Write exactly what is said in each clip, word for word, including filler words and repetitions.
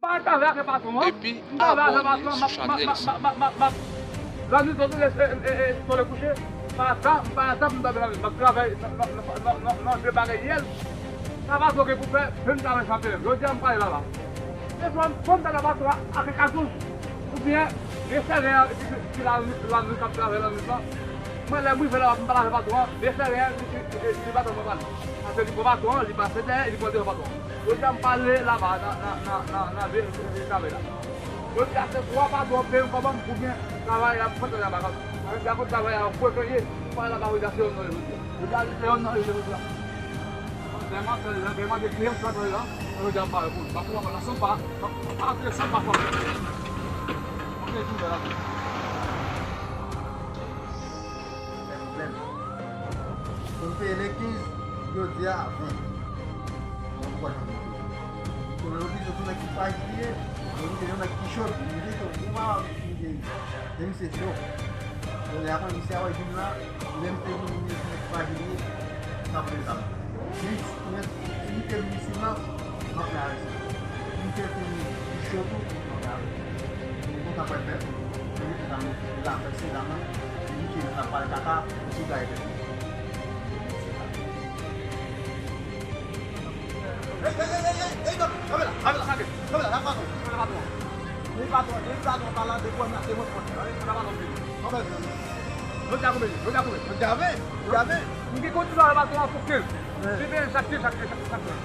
Pa travay avèk patwon an. Epi abòne sou chanèl sa. Lannwit, soti lè solèy kouche, pa ta, m pa ta pou m travay lannwit. M ap travay nan, nan, nan, nan, nan de bagay yèl. Sa patwon gen pou fè, fè m travay sa fè. Jodi a, m pale la la. Defwa, fò m ta nan patwon an ak katouch. Oubyen, gen sèren ki, ki, ki la, lannwit, k ap travay lannwit lan. Mwen, lè m rive la, m pale avèk patwon an, gen sèren ki, ki, ki, ki patwon mwen pale. Paske li pran patwon an, li pase dèyè, li pran devan patwon an. Jodi a, m pale laba nan, nan, nan, nan, nan de travay la. Jodi a, se swa patwon an peye m kòb mwen, oubyen travay la, m fè travay la. Paske a kote travay la, m pran kanye, m pale laba jodi a, se yonn nan yo jodi a. Jodi a, se yonn nan yo jodi a. Lè m ap fè, lè m ap ekri, m fè travay la, jodi a, m pale pou li. M ap pran la san pa, m ap antre san pa fò. M ap ekri la. Fè pwoblèm. Pou m peye le kenz, jodi a, ven. Mwen kwè nan mwen. Konnen yo vin sou nèg ki pa jilye, yo vin yon nèg ki cho, li vin sou gouman, li vin. E misye cho. Jodi a, misye a wè vin la, lè misye vin, misye pa jilye, sa vle zam. Li, li, li te vin isit la, m ap la avèk sa. Li te vin, li cho tou, m ap la avèk sa. Konsa pral fèt, li mete zam nan, li la avèk se zam nan, li mete l la pale kaka, li sou gaye tèt li. Ey, ey, ey, ey, ey, ey, non, kanpe la, kanpe la, kanpe, kanpe la, la patwon, la patwon. Depi patwon, depi patwon pa la, depi wè m la, se mwen k pran. Jodi a konbyen? Jodi a konbyen? Jodi a ven, jodi a ven. M gen kontinye avè patwon an pou kenz. Li peye chak kenz, chak kenz, chak kenz.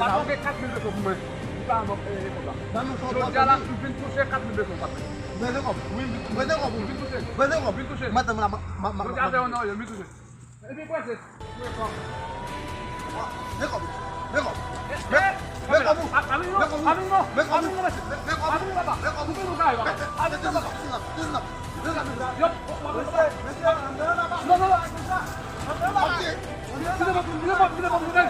Patwon gen kat mil peso pou mwen. Li pa anvan, e, e, konsa. Jodi a la, m vin touche kat mil peso, patwon. Bezwen kòb. Wi, m vin touche. Bezwen kòb. M vin touche. Madanm la, ma, ma, ma, jodi a se yon nan yo, m vin touche. Epi prese. Men kòb ou. Men kòb. Men kòb ou. Men kòb ou. Men kòb ou. Men kòb ou. Desann nan. Desann nan. Desann nan. Yo. Non, non, non. Kite mwen, kite mwen, kite mwen.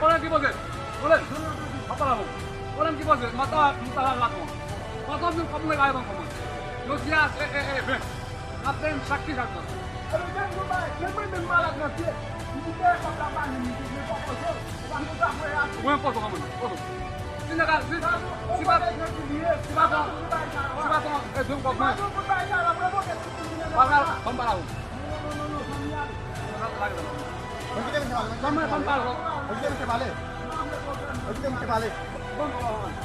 Pwoblèm ki poze. Pwoblèm. Pwoblèm ki poze. Mwen ta, mwen ta la patwon. Patwon, mwen kòb mwen pa reponn kòb mwen. Jodi a, e, e, e, ven. N ap peye m chak ki chak tan. Ebyen, men mwen, men mwen menm malad nan pye. M di dèyè kòb la pa menm, m di men kòb poze. E pa konsa pou e ap. Ou menm poze kòb mwen, poze. Si nèg a, si, si pa, si pa tan, si pa tan, e jwenn kòb mwen. Pa la, ban m pale avè w. Ban m pale avè w. Ban m pale avè w. Ban m pale avè w. Ban m pale avè w. Ban m pale avè w. Ban m pale avè w.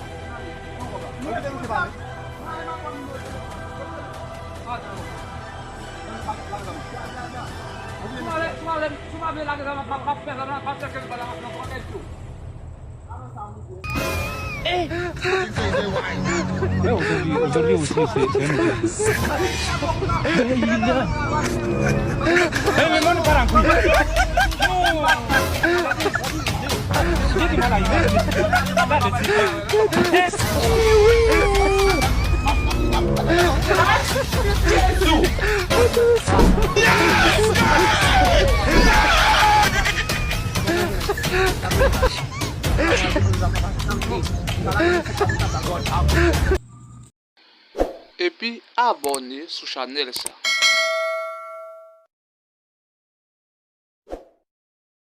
Epi abòne sou chanèl sa.